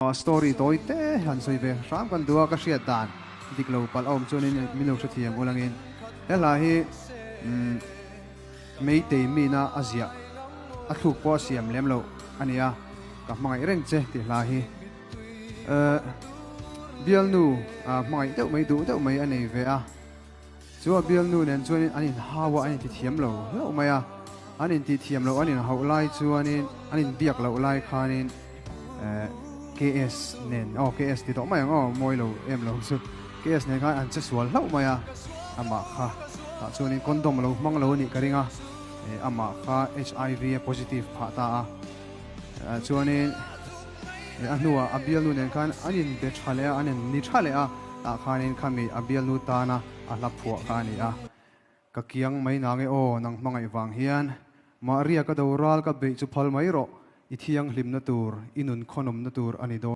Story tawi te han sawi ve hram kan duh a, ka hriat dan dik lo palh a awm chuanin min lo hrethiam ulangin he hla hi Meitei mina a ziah a thluk pawh a siam lem loh a ni a, ka hmangaih reng che tih hla hi bialnu hmangaih deuh mai duh deuh mai a nei ve a. Chu a bialnu nen chuanin an inhau a, an intithiam lo hlauh mai a. An intithiam loh an inhauh lai chuanin, an inbiak loh lai khanin KS nen, aw KS ti tawh mai ang aw, mawi lo em lo chu, KS nen khan an che sual hlauh mai a. Amah kha tah chuanin condom a lo hmang lo a nih ka ring a, amah kha HIV a positive phah ta a. Chuanin a hnuah a bialnu nen khan an inbe tha leh a, an in ni tha leh a, tah khanin khami a bialnu tana a hla phuah kha a ni a. Ka kiang mai nang e aw, nang hmangaih vang hian Maria ka do ral ka beih chu phal mai rawh, i thianghlimna tur, i nun khawnawmna tur a ni dawn.